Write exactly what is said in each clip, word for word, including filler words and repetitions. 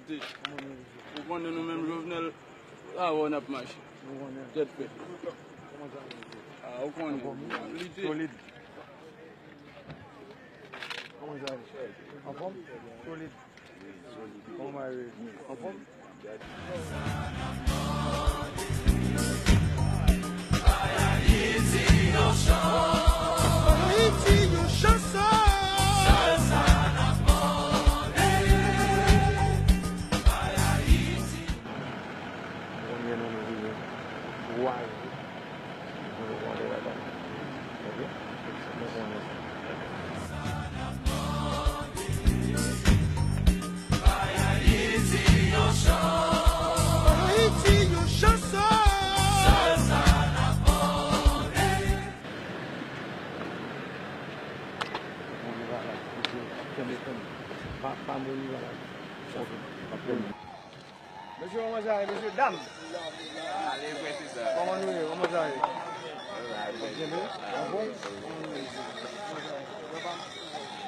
Ou konnen nou menm Jovenel, avè w n ap mache. Tèt fè. Ah, ou konnen. Lite. Solid. Kòman sa ye? Anfòm? Solid. Kòman sa ye? Anfòm? Ayiti yon chanson. Premye nan nou vini. Twa jou. Mwen konn wè ladan. Ok? Mwen konnen sa. Ayiti yon chanson. Mwen va la. Ok. Kenbe, kenbe. Pa, pa mwen li va la. Ok. Pa kenbe. Mesye, kòman sa ye, mesye dam? Kòman nou ye? Kòman sa ye? Byen, byen? Anfòm? Kòman nou ye?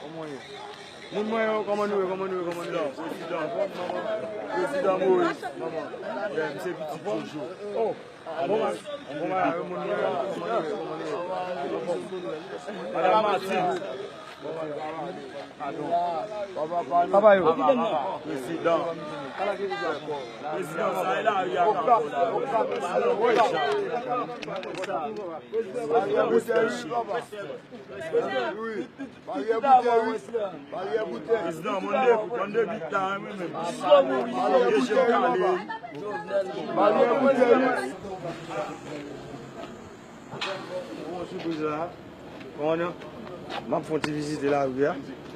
Kòman ye? Moun mwen yo, kòman nou ye? Kòman nou ye? Kòman nou ye? Anfòm, manman? Prezidan Moïse, manman. Yeah, m se pitit Jojo. Oh, bon, bon, bon, moun mwen yo, kòman nou ye? Kòman nou ye? Anfòm. Madanm Martine. Papa yo. Prezidan. Prezidan, sa e lari a k ap fè la. Baryè boutèy, wi. Baryè boutèy. Prezidan, mande, mande bit la, wi, men. Baryè boutèy, wi. Baryè boutèy, wi. Bon, sipriz la. Kòmandan, m ap fè yon ti vizite lari a.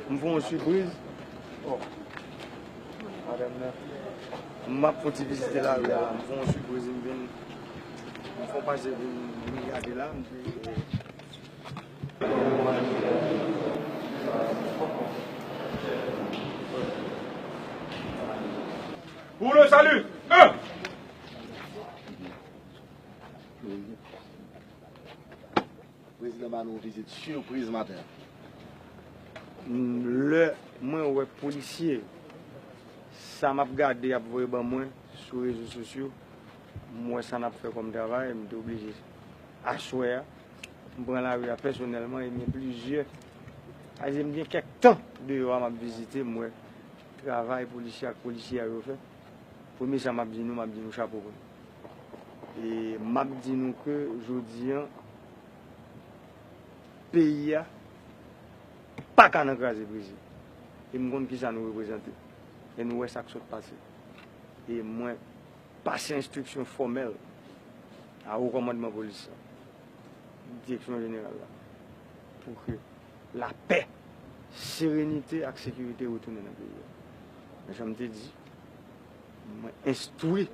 M fè yon sipriz. Oh. Madanm nan. M ap fè yon ti vizite lari a la. M fè yon sipriz, m vin. M fè yon pase vin, vin gade la. M te Pour le salut, un. Prezidan ba nou yon vizit sipriz maten an. Lè mwen wè polisye, sa m ap gade y ap voye ban mwen sou rezo sosyo, m wè sa n ap fè kòm travay, m te oblije aswè a, m pran lari a pèsonèlman e m gen plizyè, sa vle di m gen kèk tan deyò a m ap vizite, m wè travay polisye ak polisyè yo fè. Premye sa m ap di nou, m ap di nou chapo pou nou. E m ap di nou ke jodi an, peyi a pa ka nan kraze brize. E m konn kisa nou reprezante. E nou wè sa k sot pase. E mwen pase enstriksyon fòmèl a wo kòmandman polis la, direksyon jeneral la, pou ke lapè, serenite ak sekirite retounen nan peyi a. Men jan m te di, mwen enstwi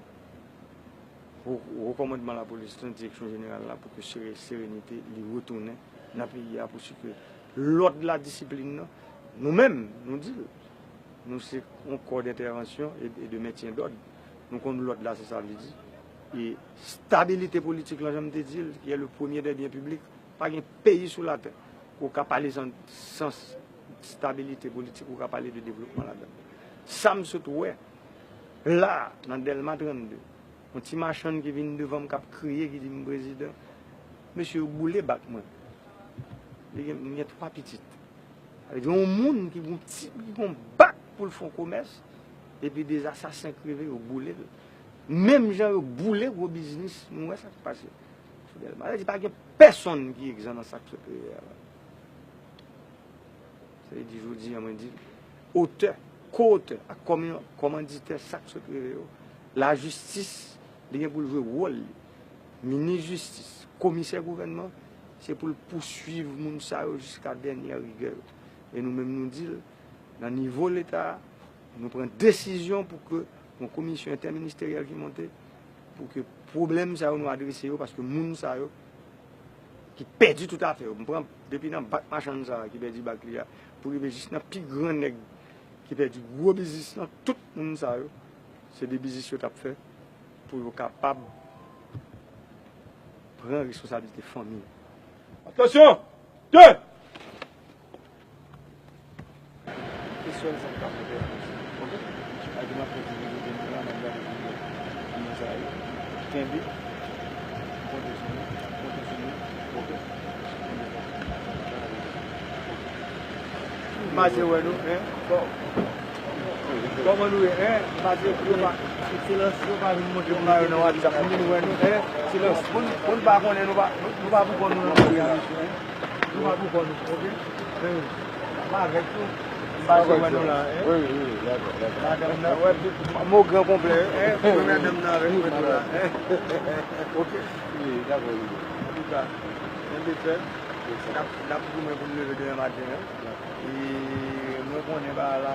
wo, wo kòmandman lapolis lan, direksyon jeneral la, pou ke sere-, serenite li retounen nan peyi a, pou si ke lòd la, disiplin nan, nou menm, nou di l, nou se yon kò dentèvansyon e, e de mentyen dòd. Nou konn lòd la, se sa li di. E stabilite politik lan, jan m te di l, ki est le premier des biens publics, pa gen peyi sou latè ke w ka pale san, san stabilite politik, ou ka pale de devlopman ladan l. Sa m sot wè la, nan Dèlma trannde, yon ti machann ki vin devan m, k ap kriye, ki di m, "Prezidan, mesye yo boule bak mwen." Li gen, m gen twa pitit. Sa vle di, yon moun ki gon ti, ki gon bak pou l fè yon komès, epi de asasen k rive, yo boule l. Menm jan yo boule gwo biznis, nou wè sa k pase sou Dèlma. Sa vle di, pa gen pèsonn ki egzan nan sa k sot rive a la. Sa vle di, jodi a, mwen di, otè, ko-otè ak kòman-, kòmanditè sa k sot rive yo, lajistis, li gen pou l jwe wòl li. Minis jistis, komisè gouvènman, se pou l pouswiv moun sa yo jiska dènyè rigè yo. E nou menm nou di l, nan nivo Leta a, nou pran desizyon pou ke yon komisyon entèministeryèl ki monte, pou ke pwoblèm sa yo nou adrese yo, paske moun sa yo ki pèdi tout afè yo, m pran depi nan bak machann sa a ki pèdi bak li a, pou rive jis nan pi gran nèg ki pèdi gwo biznis lan, tout moun sa yo, se de biznis yo t ap fè pou yo kapab pran responsablite fanmi yo. Atansyon! De! Kesyon sa m ka poze a, ok? Ak m ap fè ti videyo nou la, m ap gade videyo moun sa yo. Kenbe. M konte sou nou. M konte sou nou. Ok. M pase wè nou, en. Bon. Kòman nou ye, en? M pase pou yo pa, yo pa vin montre m bagay nan WhatsApp. M vin wè nou, en. Silans. Moun, moun pa konnen nou pa, nou pa pou kò nou nan peyi a, mesye, en. Nou pa pou kò nou, ok? Wi. M avèk nou. M pase wè nou la, en. Wi, wi, wi, dakò, dakò. Madanm nan, wè, mo gran konplè, en. Premyè dam nan avèk mwen tou la, en. Ok. Wi, dakò, wi. Antouka, men de fè, n ap, n ap goumen pou n leve demen maten, en. E mwen konnen bagay la,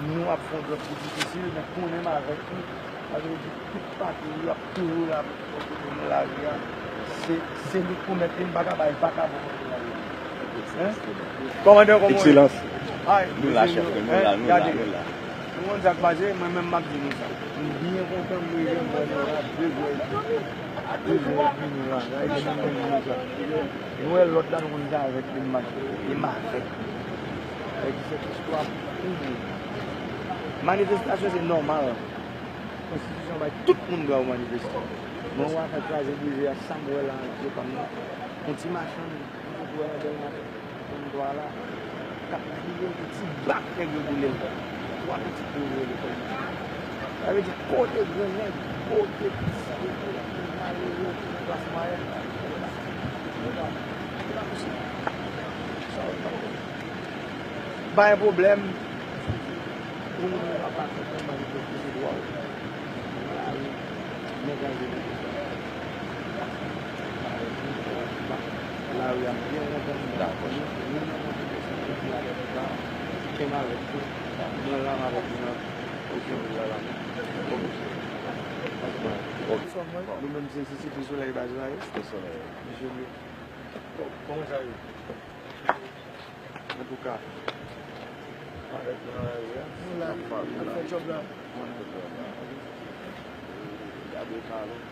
nou ap fè yon djòb ki difisil, men konnen m avèk nou. Sa vle di, tout pati yo ap toujou la pou pwoteje nou lari a. Se, se nou k pou mèt li, m pa ka bay vakabon pwoteje lari a. Hein? Kòmandan, kòman w ye? Ekselans. Ay, nou la, mesye, chèf, nou la, nou la, gade. Nou la. Nou konn sa k pase, mwen menm m ap di nou sa. M byen kontan m rive, m wè nou la, de zè, de zè vini la. Gade, nou konn sa. Nou wè lòt la, nou konn sa avèk li m mache, e m avèk li. Sa vle di se istwa pou nou. Manifestasyon se nòmal. Konstitisyon bay tout moun dwa pou manifeste. Men ou afè kraze brize a, sa m wè la ak je pa m nan. Yon ti machann, m sot wè nan Dèlma, trannntwa la, k ap kriye, yon ti bak nèg yo boule l. Twa pitit yo rele kòm. Sa vle di kote grannèg, kote pitit yo, malere, klas mwayèn, se pa posib. Sa yo pa posib. Pa gen pwoblèm. Pou moun yo pa pase pou manifeste, se dwa w. Lari, men gade nan peyi a. Lari a, m byen kontan. Dakò. Nou, nou nan kontan de sa, nou di avèk sa, kenbe avèk nou. Mwen la, m avèk nou nan kesyon nou la, la. Ok. Nou menm se, se Site Solèy baz la, wi. Site Solèy. Mesye, kòman sa ye? Antouka, parèt nan lari a. Nou la, n ap fè djòb la. Gade sa non.